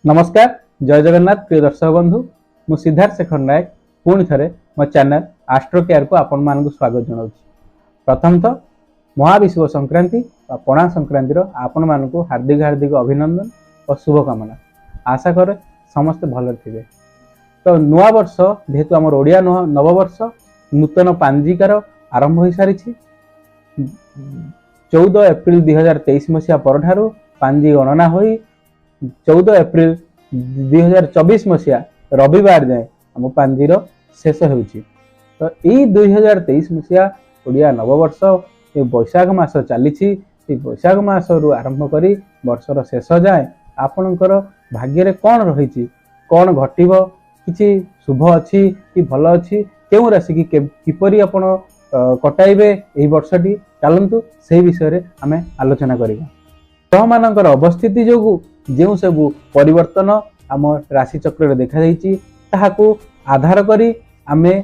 ନମସ୍କାର, ଜୟ ଜଗନ୍ନାଥ। ପ୍ରିୟ ଦର୍ଶକ ବନ୍ଧୁ, ମୁଁ ସିଦ୍ଧାର୍ଥ ଶେଖର ନାୟକ ପୁଣି ଥରେ ମୋ ଚ୍ୟାନେଲ ଆଷ୍ଟ୍ରୋ କେୟାରକୁ ଆପଣମାନଙ୍କୁ ସ୍ୱାଗତ ଜଣାଉଛି। ପ୍ରଥମତଃ ମହାବିଷୁବ ସଂକ୍ରାନ୍ତି ବା ପଣା ସଂକ୍ରାନ୍ତିର ଆପଣମାନଙ୍କୁ ହାର୍ଦ୍ଦିକ ହାର୍ଦ୍ଦିକ ଅଭିନନ୍ଦନ ଓ ଶୁଭକାମନା। ଆଶା କରେ ସମସ୍ତେ ଭଲରେ ଥିବେ। ତ ନୂଆ ବର୍ଷ ଯେହେତୁ ଆମର ଓଡ଼ିଆ ନୂଆ ନବବର୍ଷ, ନୂତନ ପାଞ୍ଜିକାର ଆରମ୍ଭ ହୋଇସାରିଛି। 14 ଏପ୍ରିଲ 2023 ମସିହା ପରଠାରୁ ପାଞ୍ଜି ଗଣନା ହୋଇ 14 ଏପ୍ରିଲ 2024 ମସିହା ରବିବାର ଯାଏଁ ଆମ ପାଞ୍ଜିର ଶେଷ ହେଉଛି। ତ ଏଇ 2023 ମସିହା ଓଡ଼ିଆ ନବବର୍ଷ, ଏ ବୈଶାଖ ମାସ ଚାଲିଛି। ଏଇ ବୈଶାଖ ମାସରୁ ଆରମ୍ଭ କରି ବର୍ଷର ଶେଷ ଯାଏଁ ଆପଣଙ୍କର ଭାଗ୍ୟରେ କ'ଣ ରହିଛି, କ'ଣ ଘଟିବ, କିଛି ଶୁଭ ଅଛି କି ଭଲ ଅଛି, କେଉଁ ରାଶିକି କିପରି ଆପଣ କଟାଇବେ ଏହି ବର୍ଷଟି, ଚାଲନ୍ତୁ ସେଇ ବିଷୟରେ ଆମେ ଆଲୋଚନା କରିବା। ଗ୍ରହମାନଙ୍କର ଅବସ୍ଥିତି ଯୋଗୁଁ ଯେଉଁ ସବୁ ପରିବର୍ତ୍ତନ ଆମ ରାଶିଚକ୍ରରେ ଦେଖାଯାଇଛି, ତାହାକୁ ଆଧାର କରି ଆମେ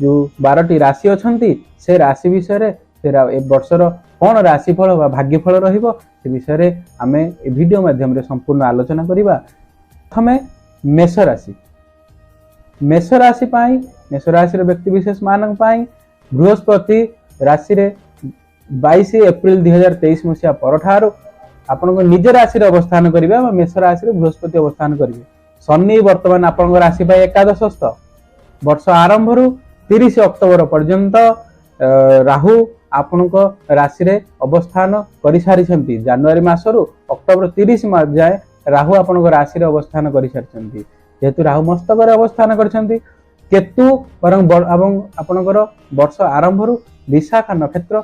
ଯେଉଁ 12ଟି ରାଶି ଅଛନ୍ତି, ସେ ରାଶି ବିଷୟରେ ସେ ଏ ବର୍ଷର କ'ଣ ରାଶିଫଳ ବା ଭାଗ୍ୟଫଳ ରହିବ, ସେ ବିଷୟରେ ଆମେ ଏ ଭିଡ଼ିଓ ମାଧ୍ୟମରେ ସମ୍ପୂର୍ଣ୍ଣ ଆଲୋଚନା କରିବା। ପ୍ରଥମେ ମେଷ ରାଶି। ମେଷ ରାଶି ପାଇଁ, ମେଷ ରାଶିର ବ୍ୟକ୍ତିବିଶେଷ ମାନଙ୍କ ପାଇଁ ବୃହସ୍ପତି ରାଶିରେ 22 ଏପ୍ରିଲ 2023 ମସିହା ପରଠାରୁ ଆପଣଙ୍କ ନିଜ ରାଶିରେ ଅବସ୍ଥାନ କରିବେ ବା ମେଷ ରାଶିରେ ବୃହସ୍ପତି ଅବସ୍ଥାନ କରିବେ। ଶନି ବର୍ତ୍ତମାନ ଆପଣଙ୍କ ରାଶି ପାଇଁ ଏକାଦଶସ୍ଥ। ବର୍ଷ ଆରମ୍ଭରୁ 30 ଅକ୍ଟୋବର ପର୍ଯ୍ୟନ୍ତ ରାହୁ ଆପଣଙ୍କ ରାଶିରେ ଅବସ୍ଥାନ କରିସାରିଛନ୍ତି। ଜାନୁଆରୀ ମାସରୁ ଅକ୍ଟୋବର 30 ଯାଏ ରାହୁ ଆପଣଙ୍କ ରାଶିରେ ଅବସ୍ଥାନ କରିସାରିଛନ୍ତି। ଯେହେତୁ ରାହୁ ମସ୍ତକରେ ଅବସ୍ଥାନ କରିଛନ୍ତି, କେତୁ ବରଂ ଏବଂ ଆପଣଙ୍କର ବର୍ଷ ଆରମ୍ଭରୁ ବିଶାଖା ନକ୍ଷତ୍ର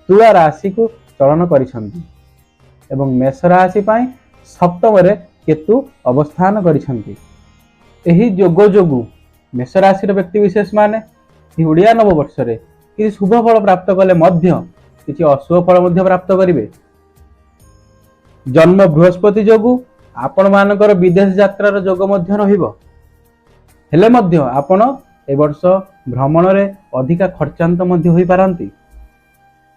ତୁଳା ରାଶିକୁ ଚଳନ କରିଛନ୍ତି ଏବଂ ମେଷ ରାଶି ପାଇଁ ସପ୍ତମରେ କେତୁ ଅବସ୍ଥାନ କରିଛନ୍ତି। ଏହି ଯୋଗ ଯୋଗୁଁ ମେଷ ରାଶିର ବ୍ୟକ୍ତିବିଶେଷ ମାନେ ଏହି ଓଡ଼ିଆ ନବବର୍ଷରେ କିଛି ଶୁଭ ଫଳ ପ୍ରାପ୍ତ କଲେ ମଧ୍ୟ କିଛି ଅଶୁଭ ଫଳ ମଧ୍ୟ ପ୍ରାପ୍ତ କରିବେ। ଜନ୍ମ ବୃହସ୍ପତି ଯୋଗୁଁ ଆପଣମାନଙ୍କର ବିଦେଶ ଯାତ୍ରାର ଯୋଗ ମଧ୍ୟ ରହିବ। ହେଲେ ମଧ୍ୟ ଆପଣ ଏ ବର୍ଷ ଭ୍ରମଣରେ ଅଧିକା ଖର୍ଚ୍ଚାନ୍ତ ମଧ୍ୟ ହୋଇପାରନ୍ତି।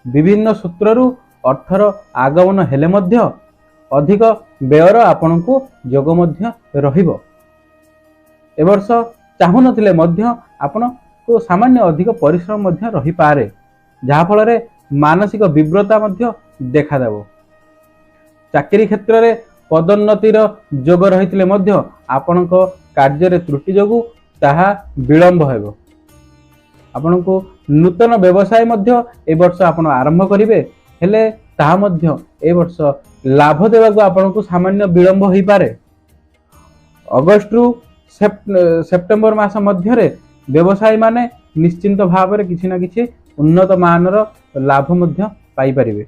ବିଭିନ୍ନ ସୂତ୍ରରୁ ଅର୍ଥର ଆଗମନ ହେଲେ ମଧ୍ୟ ଅଧିକ ବ୍ୟୟର ଆପଣଙ୍କୁ ଯୋଗ ମଧ୍ୟ ରହିବ। ଏ ବର୍ଷ ଚାହୁଁନଥିଲେ ମଧ୍ୟ ଆପଣଙ୍କୁ ସାମାନ୍ୟ ଅଧିକ ପରିଶ୍ରମ ମଧ୍ୟ ରହିପାରେ, ଯାହାଫଳରେ ମାନସିକ ବିବ୍ରତା ମଧ୍ୟ ଦେଖାଦେବ। ଚାକିରି କ୍ଷେତ୍ରରେ ପଦୋନ୍ନତିର ଯୋଗ ରହିଥିଲେ ମଧ୍ୟ ଆପଣଙ୍କ କାର୍ଯ୍ୟରେ ତ୍ରୁଟି ଯୋଗୁଁ ତାହା ବିଳମ୍ବ ହେବ। ଆପଣଙ୍କୁ ନୂତନ ବ୍ୟବସାୟ ମଧ୍ୟ ଏ ବର୍ଷ ଆପଣ ଆରମ୍ଭ କରିବେ, ହେଲେ ତାହା ମଧ୍ୟ ଏ ବର୍ଷ ଲାଭ ଦେବାକୁ ଆପଣଙ୍କୁ ସାମାନ୍ୟ ବିଳମ୍ବ ହୋଇପାରେ। ଅଗଷ୍ଟରୁ ସେପ୍ଟେମ୍ବର ମାସ ମଧ୍ୟରେ ବ୍ୟବସାୟୀମାନେ ନିଶ୍ଚିନ୍ତ ଭାବରେ କିଛି ନା କିଛି ଉନ୍ନତ ମାନର ଲାଭ ମଧ୍ୟ ପାଇପାରିବେ।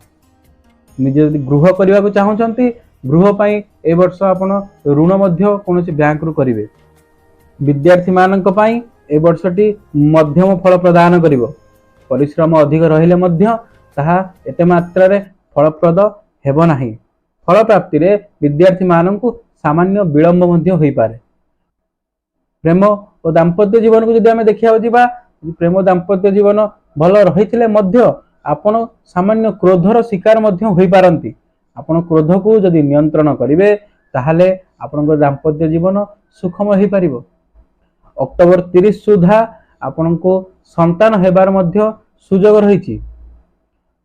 ନିଜେ ଯଦି ଗୃହ କରିବାକୁ ଚାହୁଁଛନ୍ତି, ଗୃହ ପାଇଁ ଏ ବର୍ଷ ଆପଣ ଋଣ ମଧ୍ୟ କୌଣସି ବ୍ୟାଙ୍କରୁ କରିବେ। ବିଦ୍ୟାର୍ଥୀମାନଙ୍କ ପାଇଁ ଏ ବର୍ଷଟି ମଧ୍ୟମ ଫଳ ପ୍ରଦାନ କରିବ। ପରିଶ୍ରମ ଅଧିକ ରହିଲେ ମଧ୍ୟ ତାହା ଏତେ ମାତ୍ରାରେ ଫଳପ୍ରଦ ହେବ ନାହିଁ। ଫଳ ପ୍ରାପ୍ତିରେ ବିଦ୍ୟାର୍ଥୀମାନଙ୍କୁ ସାମାନ୍ୟ ବିଳମ୍ବ ମଧ୍ୟ ହୋଇପାରେ। ପ୍ରେମ ଓ ଦାମ୍ପତ୍ୟ ଜୀବନକୁ ଯଦି ଆମେ ଦେଖିବାକୁ ଯିବା, ପ୍ରେମ ଦାମ୍ପତ୍ୟ ଜୀବନ ଭଲ ରହିଥିଲେ ମଧ୍ୟ ଆପଣ ସାମାନ୍ୟ କ୍ରୋଧର ଶିକାର ମଧ୍ୟ ହୋଇପାରନ୍ତି। ଆପଣ କ୍ରୋଧକୁ ଯଦି ନିୟନ୍ତ୍ରଣ କରିବେ, ତାହେଲେ ଆପଣଙ୍କ ଦାମ୍ପତ୍ୟ ଜୀବନ ସୁଖମୟ ହୋଇପାରିବ। ଅକ୍ଟୋବର 30 ସୁଦ୍ଧା ଆପଣଙ୍କୁ ସନ୍ତାନ ହେବାର ମଧ୍ୟ ସୁଯୋଗ ରହିଛି।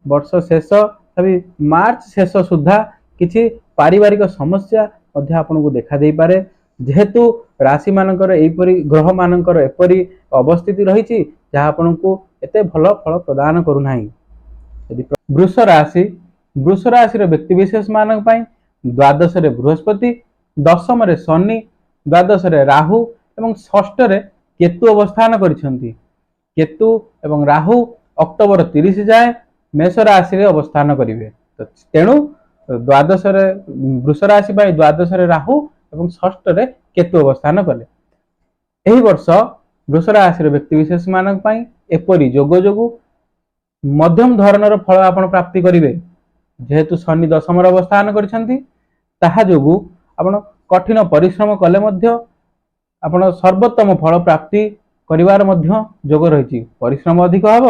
ବର୍ଷ ଶେଷ ତଥାପି ମାର୍ଚ୍ଚ ଶେଷ ସୁଦ୍ଧା କିଛି ପାରିବାରିକ ସମସ୍ୟା ମଧ୍ୟ ଆପଣଙ୍କୁ ଦେଖା ଦେଇପାରେ। ଯେହେତୁ ରାଶିମାନଙ୍କର ଏହିପରି ଗ୍ରହମାନଙ୍କର ଏପରି ଅବସ୍ଥିତି ରହିଛି, ଯାହା ଆପଣଙ୍କୁ ଏତେ ଭଲ ଫଳ ପ୍ରଦାନ କରୁନାହିଁ। ଯଦି ବୃଷ ରାଶି, ବୃଷ ରାଶିର ବ୍ୟକ୍ତିବିଶେଷ ମାନଙ୍କ ପାଇଁ ଦ୍ୱାଦଶରେ ବୃହସ୍ପତି, ଦଶମରେ ଶନି, ଦ୍ୱାଦଶରେ ରାହୁ ଏବଂ ଷଷ୍ଠରେ କେତୁ ଅବସ୍ଥାନ କରିଛନ୍ତି। କେତୁ ଏବଂ ରାହୁ ଅକ୍ଟୋବର 30 ଯାଏଁ ମେଷ ରାଶିରେ ଅବସ୍ଥାନ କରିବେ। ତ ତେଣୁ ଦ୍ୱାଦଶରେ ବୃଷ ରାଶି ପାଇଁ ଦ୍ୱାଦଶରେ ରାହୁ ଏବଂ ଷଷ୍ଠରେ କେତୁ ଅବସ୍ଥାନ କଲେ। ଏହି ବର୍ଷ ବୃଷ ରାଶିର ବ୍ୟକ୍ତିବିଶେଷ ମାନଙ୍କ ପାଇଁ ଏପରି ଯୋଗ ଯୋଗୁଁ ମଧ୍ୟମ ଧରଣର ଫଳ ଆପଣ ପ୍ରାପ୍ତି କରିବେ। ଯେହେତୁ ଶନି ଦଶମର ଅବସ୍ଥାନ କରିଛନ୍ତି, ତାହା ଯୋଗୁଁ ଆପଣ କଠିନ ପରିଶ୍ରମ କଲେ ମଧ୍ୟ ଆପଣ ସର୍ବୋତ୍ତମ ଫଳ ପ୍ରାପ୍ତି କରିବାର ମଧ୍ୟ ଯୋଗ ରହିଛି। ପରିଶ୍ରମ ଅଧିକ ହେବ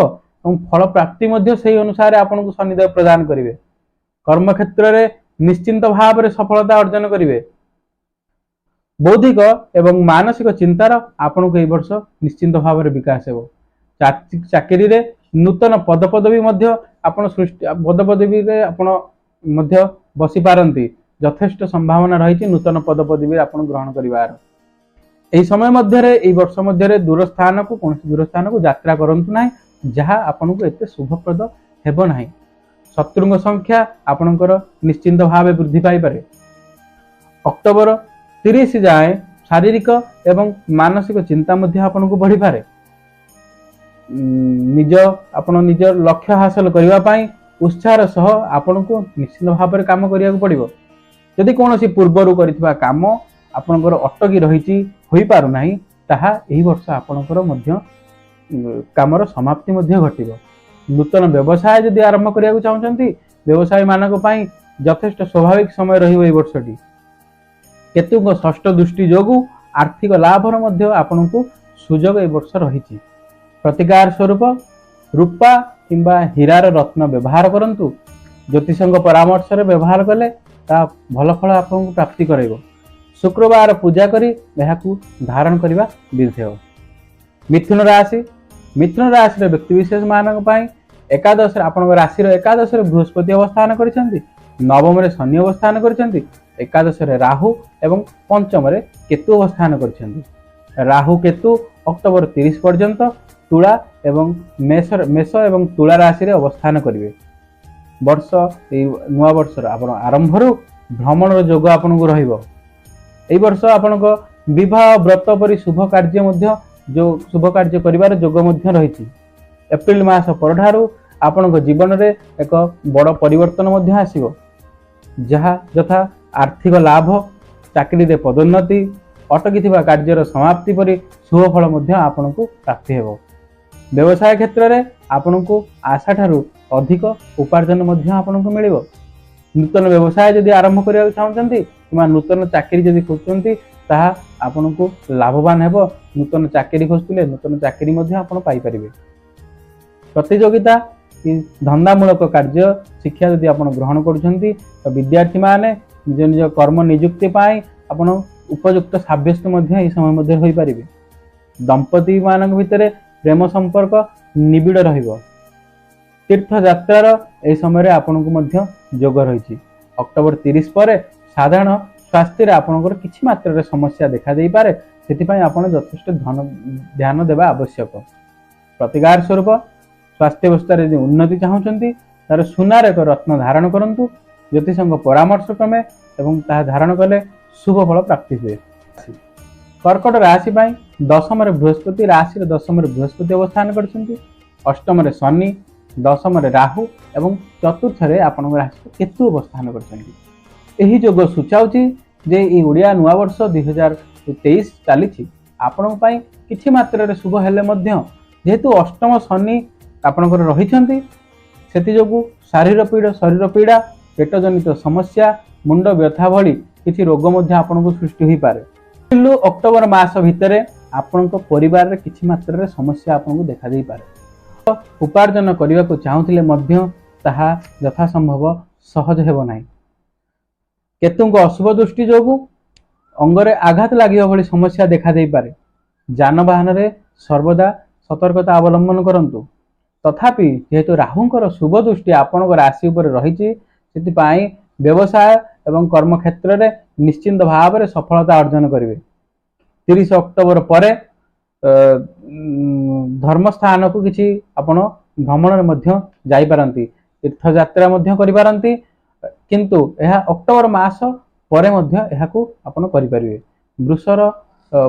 ଏବଂ ଫଳ ପ୍ରାପ୍ତି ମଧ୍ୟ ସେଇ ଅନୁସାରେ ଆପଣଙ୍କୁ ଶନିଦେବ ପ୍ରଦାନ କରିବେ। କର୍ମକ୍ଷେତ୍ରରେ ନିଶ୍ଚିନ୍ତ ଭାବରେ ସଫଳତା ଅର୍ଜନ କରିବେ। ବୌଦ୍ଧିକ ଏବଂ ମାନସିକ ଚିନ୍ତାର ଆପଣଙ୍କୁ ଏହି ବର୍ଷ ନିଶ୍ଚିନ୍ତ ଭାବରେ ବିକାଶ ହେବ। ଚାକିରିରେ ନୂତନ ପଦପଦବୀ ମଧ୍ୟ ଆପଣ ସୃଷ୍ଟି, ପଦପଦବୀରେ ଆପଣ ମଧ୍ୟ ବସିପାରନ୍ତି। ଯଥେଷ୍ଟ ସମ୍ଭାବନା ରହିଛି ନୂତନ ପଦପଦବୀରେ ଆପଣ ଗ୍ରହଣ କରିବାର। ଏହି ସମୟ ମଧ୍ୟରେ, ଏହି ବର୍ଷ ମଧ୍ୟରେ ଦୂର ସ୍ଥାନକୁ, କୌଣସି ଦୂର ସ୍ଥାନକୁ ଯାତ୍ରା କରନ୍ତୁ ନାହିଁ, ଯାହା ଆପଣଙ୍କୁ ଏତେ ଶୁଭପ୍ରଦ ହେବ ନାହିଁ। ଶତ୍ରୁଙ୍କ ସଂଖ୍ୟା ଆପଣଙ୍କର ନିଶ୍ଚିନ୍ତ ଭାବେ ବୃଦ୍ଧି ପାଇପାରେ। ଅକ୍ଟୋବର 30 ଯାଏଁ ଶାରୀରିକ ଏବଂ ମାନସିକ ଚିନ୍ତା ମଧ୍ୟ ଆପଣଙ୍କୁ ବଢ଼ିପାରେ। ନିଜ ଆପଣ ନିଜ ଲକ୍ଷ୍ୟ ହାସଲ କରିବା ପାଇଁ ଉତ୍ସାହର ସହ ଆପଣଙ୍କୁ ନିଶ୍ଚିତ ଭାବରେ କାମ କରିବାକୁ ପଡ଼ିବ। ଯଦି କୌଣସି ପୂର୍ବରୁ କରିଥିବା କାମ ଆପଣଙ୍କର ଅଟକି ରହିଛି, ହୋଇପାରୁନାହିଁ, ତାହା ଏହି ବର୍ଷ ଆପଣଙ୍କର ମଧ୍ୟ କାମର ସମାପ୍ତି ମଧ୍ୟ ଘଟିବ। ନୂତନ ବ୍ୟବସାୟ ଯଦି ଆରମ୍ଭ କରିବାକୁ ଚାହୁଁଛନ୍ତି, ବ୍ୟବସାୟୀମାନଙ୍କ ପାଇଁ ଯଥେଷ୍ଟ ସ୍ୱାଭାବିକ ସମୟ ରହିବ ଏହି ବର୍ଷଟି। କେତୁଙ୍କ ଷଷ୍ଠ ଦୃଷ୍ଟି ଯୋଗୁଁ ଆର୍ଥିକ ଲାଭର ମଧ୍ୟ ଆପଣଙ୍କୁ ସୁଯୋଗ ଏ ବର୍ଷ ରହିଛି। ପ୍ରତିକାର ସ୍ୱରୂପ ରୂପା କିମ୍ବା ହୀରାର ରତ୍ନ ବ୍ୟବହାର କରନ୍ତୁ। ଜ୍ୟୋତିଷଙ୍କ ପରାମର୍ଶରେ ବ୍ୟବହାର କଲେ ତା ଭଲ ଫଳ ଆପଣଙ୍କୁ ପ୍ରାପ୍ତି କରାଇବ। ଶୁକ୍ରବାର ପୂଜା କରି ଏହାକୁ ଧାରଣ କରିବା ବିଧେୟ। ମିଥୁନ ରାଶି। ମିଥୁନ ରାଶିର ବ୍ୟକ୍ତିବିଶେଷ ମାନଙ୍କ ପାଇଁ ଏକାଦଶରେ, ଆପଣଙ୍କ ରାଶିର ଏକାଦଶରେ ବୃହସ୍ପତି ଅବସ୍ଥାନ କରିଛନ୍ତି, ନବମରେ ଶନି ଅବସ୍ଥାନ କରିଛନ୍ତି, ଏକାଦଶରେ ରାହୁ ଏବଂ ପଞ୍ଚମରେ କେତୁ ଅବସ୍ଥାନ କରିଛନ୍ତି। ରାହୁ କେତୁ ଅକ୍ଟୋବର 30 ପର୍ଯ୍ୟନ୍ତ ତୁଳା ଏବଂ ମେଷ, ମେଷ ଏବଂ ତୁଳା ରାଶିରେ ଅବସ୍ଥାନ କରିବେ। ବର୍ଷ, ଏଇ ନୂଆ ବର୍ଷର ଆପଣ ଆରମ୍ଭରୁ ଭ୍ରମଣର ଯୋଗ ଆପଣଙ୍କୁ ରହିବ। ଏଇ ବର୍ଷ ଆପଣଙ୍କ ବିବାହ, ବ୍ରତ ପରି ଶୁଭ କାର୍ଯ୍ୟ ମଧ୍ୟ, ଯୋଉ ଶୁଭ କାର୍ଯ୍ୟ କରିବାର ଯୋଗ ମଧ୍ୟ ରହିଛି। ଏପ୍ରିଲ ମାସ ପରଠାରୁ ଆପଣଙ୍କ ଜୀବନରେ ଏକ ବଡ଼ ପରିବର୍ତ୍ତନ ମଧ୍ୟ ଆସିବ, ଯାହା ଯଥା ଆର୍ଥିକ ଲାଭ, ଚାକିରିରେ ପଦୋନ୍ନତି, ଅଟକିଥିବା କାର୍ଯ୍ୟର ସମାପ୍ତି ପରି ଶୁଭ ଫଳ ମଧ୍ୟ ଆପଣଙ୍କୁ ପ୍ରାପ୍ତି ହେବ। ବ୍ୟବସାୟ କ୍ଷେତ୍ରରେ ଆପଣଙ୍କୁ ଆଶାଠାରୁ ଅଧିକ ଉପାର୍ଜନ ମଧ୍ୟ ଆପଣଙ୍କୁ ମିଳିବ। ନୂତନ ବ୍ୟବସାୟ ଯଦି ଆରମ୍ଭ କରିବାକୁ ଚାହୁଁଛନ୍ତି କିମ୍ବା ନୂତନ ଚାକିରି ଯଦି ଖୋଜୁଛନ୍ତି, ତାହା ଆପଣଙ୍କୁ ଲାଭବାନ ହେବ। ନୂତନ ଚାକିରି ଖୋଜୁଥିଲେ ନୂତନ ଚାକିରି ମଧ୍ୟ ଆପଣ ପାଇପାରିବେ। ପ୍ରତିଯୋଗିତା କି ଧନ୍ଦାମୂଳକ କାର୍ଯ୍ୟ, ଶିକ୍ଷା ଯଦି ଆପଣ ଗ୍ରହଣ କରୁଛନ୍ତି, ତ ବିଦ୍ୟାର୍ଥୀମାନେ ନିଜ ନିଜ କର୍ମ ନିଯୁକ୍ତି ପାଇଁ ଆପଣ ଉପଯୁକ୍ତ ସାବ୍ୟସ୍ତ ମଧ୍ୟ ଏହି ସମୟ ମଧ୍ୟରେ ହୋଇପାରିବେ। ଦମ୍ପତିମାନଙ୍କ ଭିତରେ ପ୍ରେମ ସମ୍ପର୍କ ନିବିଡ଼ ରହିବ। ତୀର୍ଥଯାତ୍ରାର ଏହି ସମୟରେ ଆପଣଙ୍କୁ ମଧ୍ୟ ଯୋଗ ରହିଛି। ଅକ୍ଟୋବର 30 ପରେ ସାଧାରଣ ସ୍ୱାସ୍ଥ୍ୟରେ ଆପଣଙ୍କର କିଛି ମାତ୍ରାରେ ସମସ୍ୟା ଦେଖାଦେଇପାରେ, ସେଥିପାଇଁ ଆପଣ ଯଥେଷ୍ଟ ଧନ ଧ୍ୟାନ ଦେବା ଆବଶ୍ୟକ। ପ୍ରତିକାର ସ୍ୱରୂପ ସ୍ୱାସ୍ଥ୍ୟ ଅବସ୍ଥାରେ ଯଦି ଉନ୍ନତି ଚାହୁଁଛନ୍ତି, ତାର ସୁନାର ଏକ ରତ୍ନ ଧାରଣ କରନ୍ତୁ ଜ୍ୟୋତିଷଙ୍କ ପରାମର୍ଶ କ୍ରମେ, ଏବଂ ତାହା ଧାରଣ କଲେ ଶୁଭ ଫଳ ପ୍ରାପ୍ତି ହୁଏ। କର୍କଟ ରାଶି ପାଇଁ ଦଶମରେ ବୃହସ୍ପତି, ରାଶିର ଦଶମରେ ବୃହସ୍ପତି ଅବସ୍ଥାନ କରିଛନ୍ତି, ଅଷ୍ଟମରେ ଶନି, ଦଶମରେ ରାହୁ ଏବଂ ଚତୁର୍ଥରେ ଆପଣଙ୍କ ରାଶିରେ କେତୁ ଅବସ୍ଥାନ କରିଛନ୍ତି। ଏହି ଯୋଗ ସୂଚାଉଛି ଯେ ଏଇ ଓଡ଼ିଆ ନୂଆବର୍ଷ 2023 ଚାଲିଛି, ଆପଣଙ୍କ ପାଇଁ କିଛି ମାତ୍ରାରେ ଶୁଭ ହେଲେ ମଧ୍ୟ ଯେହେତୁ ଅଷ୍ଟମ ଶନି ଆପଣଙ୍କର ରହିଛନ୍ତି, ସେଥିଯୋଗୁଁ ଶରୀର ପୀଡ଼ା, ପେଟଜନିତ ସମସ୍ୟା, ମୁଣ୍ଡ ବ୍ୟଥା ଭଳି କିଛି ରୋଗ ମଧ୍ୟ ଆପଣଙ୍କୁ ସୃଷ୍ଟି ହୋଇପାରେ। ଅକ୍ଟୋବର ମାସ ଭିତରେ ଆପଣଙ୍କ ପରିବାରରେ କିଛି ମାତ୍ରାରେ ସମସ୍ୟା ଆପଣଙ୍କୁ ଦେଖାଦେଇପାରେ। ଉପାର୍ଜନ କରିବାକୁ ଚାହୁଁଥିଲେ ମଧ୍ୟ ତାହା ଯଥାସମ୍ଭବ ସହଜ ହେବ ନାହିଁ। କେତୁଙ୍କ ଅଶୁଭ ଦୃଷ୍ଟି ଯୋଗୁଁ ଅଙ୍ଗରେ ଆଘାତ ଲାଗିବା ଭଳି ସମସ୍ୟା ଦେଖାଦେଇପାରେ। ଯାନବାହନରେ ସର୍ବଦା ସତର୍କତା ଅବଲମ୍ବନ କରନ୍ତୁ। ତଥାପି ଯେହେତୁ ରାହୁଙ୍କର ଶୁଭ ଦୃଷ୍ଟି ଆପଣଙ୍କ ରାଶି ଉପରେ ରହିଛି, ସେଥିପାଇଁ ବ୍ୟବସାୟ ଏବଂ କର୍ମକ୍ଷେତ୍ରରେ ନିଶ୍ଚିନ୍ତ ଭାବରେ ସଫଳତା ଅର୍ଜନ କରିବେ। 30 ଅକ୍ଟୋବର ପରେ ଧର୍ମସ୍ଥାନକୁ କିଛି ଆପଣ ଭ୍ରମଣରେ ମଧ୍ୟ ଯାଇପାରନ୍ତି, ତୀର୍ଥଯାତ୍ରା ମଧ୍ୟ କରିପାରନ୍ତି, କିନ୍ତୁ ଏହା ଅକ୍ଟୋବର ମାସ ପରେ ମଧ୍ୟ ଏହାକୁ ଆପଣ କରିପାରିବେ। ବୃଷର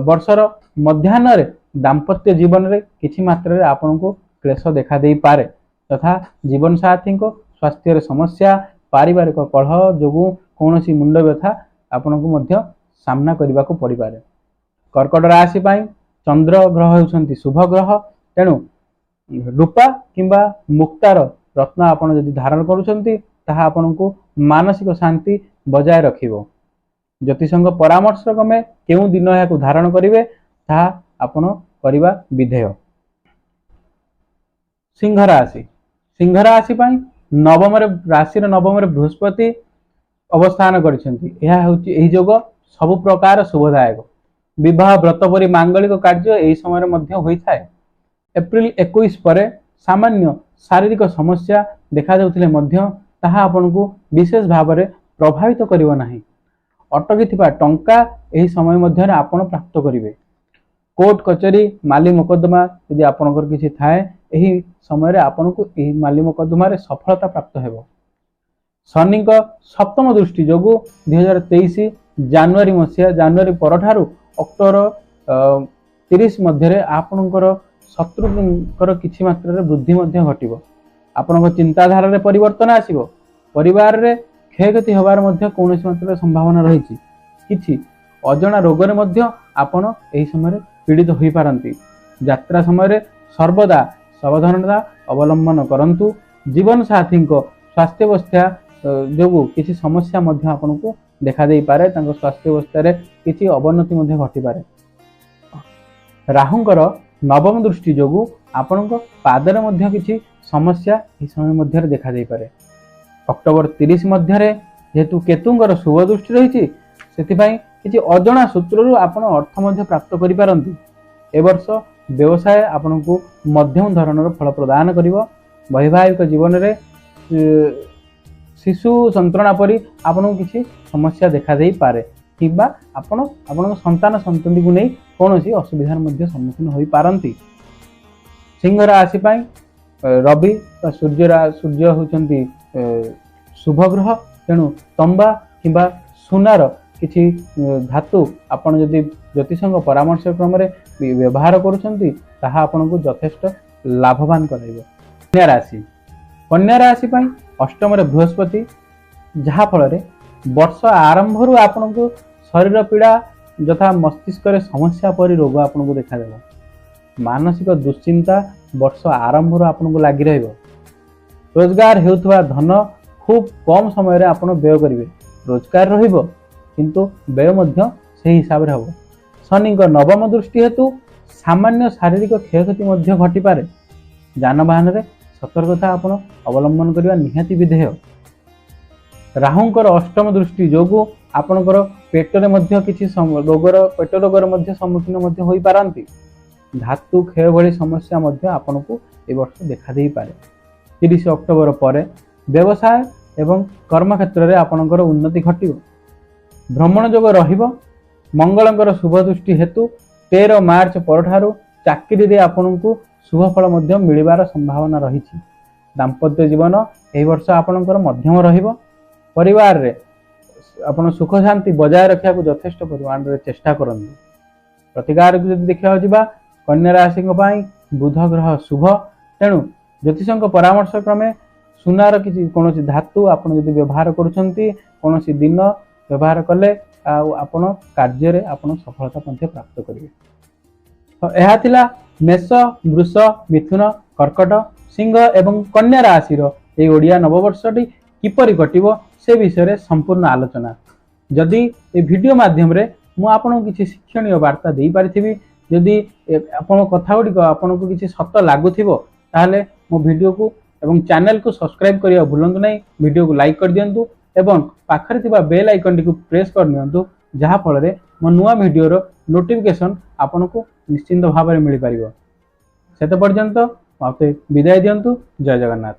ବର୍ଷର ମଧ୍ୟାହ୍ନରେ ଦାମ୍ପତ୍ୟ ଜୀବନରେ କିଛି ମାତ୍ରାରେ ଆପଣଙ୍କୁ କ୍ଲେଶ ଦେଖାଦେଇପାରେ, ତଥା ଜୀବନସାଥୀଙ୍କ ସ୍ୱାସ୍ଥ୍ୟରେ ସମସ୍ୟା, ପାରିବାରିକ କଳହ ଯୋଗୁଁ କୌଣସି ମୁଣ୍ଡ ବ୍ୟଥା ଆପଣଙ୍କୁ ମଧ୍ୟ ସାମ୍ନା କରିବାକୁ ପଡ଼ିପାରେ। କର୍କଟ ରାଶି ପାଇଁ ଚନ୍ଦ୍ର ଗ୍ରହ ହେଉଛନ୍ତି ଶୁଭ ଗ୍ରହ, ତେଣୁ ରୂପା କିମ୍ବା ମୁକ୍ତାର ରତ୍ନ ଆପଣ ଯଦି ଧାରଣ କରୁଛନ୍ତି, ତାହା ଆପଣଙ୍କୁ ମାନସିକ ଶାନ୍ତି ବଜାୟ ରଖିବ। ଜ୍ୟୋତିଷଙ୍କ ପରାମର୍ଶ କ୍ରମେ କେଉଁ ଦିନ ଏହାକୁ ଧାରଣ କରିବେ, ତାହା ଆପଣ କରିବା ବିଧେୟ। ସିଂହ ରାଶି। ସିଂହ ରାଶି ପାଇଁ ନବମରେ, ରାଶିର ନବମରେ ବୃହସ୍ପତି ଅବସ୍ଥାନ କରିଛନ୍ତି। ଏହା ହେଉଛି, ଏହି ଯୋଗ ସବୁ ପ୍ରକାର ଶୁଭଦାୟକ। ବିବାହ ବ୍ରତ ପରି ମାଙ୍ଗଳିକ କାର୍ଯ୍ୟ ଏହି ସମୟରେ ମଧ୍ୟ ହୋଇଥାଏ। ଏପ୍ରିଲ 21 ପରେ ସାମାନ୍ୟ ଶାରୀରିକ ସମସ୍ୟା ଦେଖାଯାଉଥିଲେ ମଧ୍ୟ ତାହା ଆପଣଙ୍କୁ ବିଶେଷ ଭାବରେ ପ୍ରଭାବିତ କରିବ ନାହିଁ। ଅଟକିଥିବା ଟଙ୍କା ଏହି ସମୟ ମଧ୍ୟରେ ଆପଣ ପ୍ରାପ୍ତ କରିବେ। କୋର୍ଟ କଚେରୀ ମାଲି ମୋକଦ୍ଦମା ଯଦି ଆପଣଙ୍କର କିଛି ଥାଏ, ଏହି ସମୟରେ ଆପଣଙ୍କୁ ଏହି ମାଲି ମୋକଦ୍ଦମାରେ ସଫଳତା ପ୍ରାପ୍ତ ହେବ। ଶନିଙ୍କ ସପ୍ତମ ଦୃଷ୍ଟି ଯୋଗୁଁ 2023 ଜାନୁଆରୀ ମସିହା ଜାନୁଆରୀ ପରଠାରୁ ଅକ୍ଟୋବର 30 ମଧ୍ୟରେ ଆପଣଙ୍କର ଶତ୍ରୁଙ୍କର କିଛି ମାତ୍ରାରେ ବୃଦ୍ଧି ମଧ୍ୟ ଘଟିବ। ଆପଣଙ୍କ ଚିନ୍ତାଧାରାରେ ପରିବର୍ତ୍ତନ ଆସିବ। ପରିବାରରେ କ୍ଷୟକ୍ଷତି ହେବାର ମଧ୍ୟ କୌଣସି ମାତ୍ରାରେ ସମ୍ଭାବନା ରହିଛି। କିଛି ଅଜଣା ରୋଗରେ ମଧ୍ୟ ଆପଣ ଏହି ସମୟରେ ପୀଡ଼ିତ ହୋଇପାରନ୍ତି। ଯାତ୍ରା ସମୟରେ ସର୍ବଦା ସାବଧାନତା ଅବଲମ୍ବନ କରନ୍ତୁ। ଜୀବନସାଥୀଙ୍କ ସ୍ୱାସ୍ଥ୍ୟାବସ୍ଥା ଯୋଗୁଁ କିଛି ସମସ୍ୟା ମଧ୍ୟ ଆପଣଙ୍କୁ ଦେଖାଦେଇପାରେ। ତାଙ୍କ ସ୍ୱାସ୍ଥ୍ୟାବସ୍ଥାରେ କିଛି ଅବନତି ମଧ୍ୟ ଘଟିପାରେ। ରାହୁଙ୍କର ନବମ ଦୃଷ୍ଟି ଯୋଗୁଁ ଆପଣଙ୍କ ପାଦରେ ମଧ୍ୟ କିଛି ସମସ୍ୟା ଏହି ସମୟ ମଧ୍ୟରେ ଦେଖାଦେଇପାରେ। ଅକ୍ଟୋବର 30 ମଧ୍ୟରେ ଯେହେତୁ କେତୁଙ୍କର ଶୁଭ ଦୃଷ୍ଟି ରହିଛି, ସେଥିପାଇଁ କିଛି ଅଜଣା ସୂତ୍ରରୁ ଆପଣ ଅର୍ଥ ମଧ୍ୟ ପ୍ରାପ୍ତ କରିପାରନ୍ତି। ଏ ବର୍ଷ ବ୍ୟବସାୟ ଆପଣଙ୍କୁ ମଧ୍ୟମ ଧରଣର ଫଳ ପ୍ରଦାନ କରିବ। ବୈବାହିକ ଜୀବନରେ ଶିଶୁ ଯନ୍ତ୍ରଣା ପରି ଆପଣଙ୍କୁ କିଛି ସମସ୍ୟା ଦେଖାଦେଇପାରେ କିମ୍ବା ଆପଣ ଆପଣଙ୍କ ସନ୍ତାନ ସନ୍ତତିକୁ ନେଇ କୌଣସି ଅସୁବିଧାର ମଧ୍ୟ ସମ୍ମୁଖୀନ ହୋଇପାରନ୍ତି। ସିଂହ ରାଶି ପାଇଁ ରବି ବା ସୂର୍ଯ୍ୟ ହେଉଛନ୍ତି ଶୁଭ ଗ୍ରହ। ତେଣୁ ତମ୍ବା କିମ୍ବା ସୁନାର କିଛି ଧାତୁ ଆପଣ ଯଦି ଜ୍ୟୋତିଷଙ୍କ ପରାମର୍ଶ କ୍ରମରେ ବ୍ୟବହାର କରୁଛନ୍ତି, ତାହା ଆପଣଙ୍କୁ ଯଥେଷ୍ଟ ଲାଭବାନ କରାଇବ। କନ୍ୟା ରାଶି, କନ୍ୟା ରାଶି ପାଇଁ ଅଷ୍ଟମରେ ବୃହସ୍ପତି, ଯାହାଫଳରେ ବର୍ଷ ଆରମ୍ଭରୁ ଆପଣଙ୍କୁ ଶରୀର ପୀଡ଼ା ଯଥା ମସ୍ତିଷ୍କରେ ସମସ୍ୟା ପରି ରୋଗ ଆପଣଙ୍କୁ ଦେଖାଦେବ। ମାନସିକ ଦୁଶ୍ଚିନ୍ତା ବର୍ଷ ଆରମ୍ଭରୁ ଆପଣଙ୍କୁ ଲାଗି ରହିବ। ରୋଜଗାର ହେଉଥିବା ଧନ ଖୁବ୍ କମ୍ ସମୟରେ ଆପଣ ବ୍ୟୟ କରିବେ। ରୋଜଗାର ରହିବ, କିନ୍ତୁ ବ୍ୟୟ ମଧ୍ୟ ସେହି ହିସାବରେ ହେବ। ଶନିଙ୍କ ନବମ ଦୃଷ୍ଟି ହେତୁ ସାମାନ୍ୟ ଶାରୀରିକ କ୍ଷୟକ୍ଷତି ମଧ୍ୟ ଘଟିପାରେ। ଯାନବାହନରେ ସତର୍କତା ଆପଣ ଅବଲମ୍ବନ କରିବା ନିହାତି ବିଧେୟ। ରାହୁଙ୍କର ଅଷ୍ଟମ ଦୃଷ୍ଟି ଯୋଗୁଁ ଆପଣଙ୍କର ପେଟରେ ମଧ୍ୟ କିଛି ରୋଗର, ପେଟ ରୋଗର ମଧ୍ୟ ସମ୍ମୁଖୀନ ମଧ୍ୟ ହୋଇପାରନ୍ତି। ଧାତୁ କ୍ଷୟ ଭଳି ସମସ୍ୟା ମଧ୍ୟ ଆପଣଙ୍କୁ ଏ ବର୍ଷ ଦେଖାଦେଇପାରେ। 30 ଅକ୍ଟୋବର ପରେ ବ୍ୟବସାୟ ଏବଂ କର୍ମକ୍ଷେତ୍ରରେ ଆପଣଙ୍କର ଉନ୍ନତି ଘଟିବ। ଭ୍ରମଣ ଯୋଗ ରହିବ। ମଙ୍ଗଳଙ୍କର ଶୁଭ ଦୃଷ୍ଟି ହେତୁ 13 ମାର୍ଚ୍ଚ ପରଠାରୁ ଚାକିରିରେ ଆପଣଙ୍କୁ ଶୁଭ ଫଳ ମଧ୍ୟ ମିଳିବାର ସମ୍ଭାବନା ରହିଛି। ଦାମ୍ପତ୍ୟ ଜୀବନ ଏହି ବର୍ଷ ଆପଣଙ୍କର ମଧ୍ୟମ ରହିବ। ପରିବାରରେ ଆପଣ ସୁଖ ଶାନ୍ତି ବଜାୟ ରଖିବାକୁ ଯଥେଷ୍ଟ ପରିମାଣରେ ଚେଷ୍ଟା କରନ୍ତୁ। ପ୍ରତିକାରକୁ ଯଦି ଦେଖିବାକୁ ଯିବା, କନ୍ୟା ରାଶିଙ୍କ ପାଇଁ ବୁଧ ଗ୍ରହ ଶୁଭ। ତେଣୁ ଜ୍ୟୋତିଷଙ୍କ ପରାମର୍ଶ କ୍ରମେ ସୁନାର କିଛି କୌଣସି ଧାତୁ ଆପଣ ଯଦି ବ୍ୟବହାର କରୁଛନ୍ତି, କୌଣସି ଦିନ ବ୍ୟବହାର କଲେ ଆଉ ଆପଣ କାର୍ଯ୍ୟରେ ଆପଣ ସଫଳତା ମଧ୍ୟ ପ୍ରାପ୍ତ କରିବେ। ଏହା ଥିଲା ମେଷ, ବୃଷ, ମିଥୁନ, କର୍କଟ, ସିଂହ ଏବଂ କନ୍ୟା ରାଶିର ଏହି ଓଡ଼ିଆ ନବବର୍ଷଟି କିପରି କଟିବ ସେ ବିଷୟରେ ସମ୍ପୂର୍ଣ୍ଣ ଆଲୋଚନା। ଯଦି ଏ ଭିଡ଼ିଓ ମାଧ୍ୟମରେ ମୁଁ ଆପଣଙ୍କୁ କିଛି ଶିକ୍ଷଣୀୟ ବାର୍ତ୍ତା ଦେଇପାରିଥିବି, ଯଦି ଆପଣଙ୍କ କଥା ଗୁଡ଼ିକ ଆପଣଙ୍କୁ କିଛି ସତ ଲାଗୁଥିବ, ତାହେଲେ ମୋ ଭିଡ଼ିଓକୁ ଏବଂ ଚ୍ୟାନେଲକୁ ସବସ୍କ୍ରାଇବ୍ କରିବା ଭୁଲନ୍ତୁ ନାହିଁ। ଭିଡ଼ିଓକୁ ଲାଇକ୍ କରିଦିଅନ୍ତୁ ଏବଂ ପାଖରେ ଥିବା ବେଲ୍ ଆଇକନ୍ଟିକୁ ପ୍ରେସ୍ କରିନିଅନ୍ତୁ, ଯାହାଫଳରେ ମୋ ନୂଆ ଭିଡ଼ିଓର ନୋଟିଫିକେସନ୍ ଆପଣଙ୍କୁ ନିଶ୍ଚିନ୍ତ ଭାବରେ ମିଳିପାରିବ। ସେତେ ପର୍ଯ୍ୟନ୍ତ ମୋତେ ବିଦାୟ ଦିଅନ୍ତୁ। ଜୟ ଜଗନ୍ନାଥ।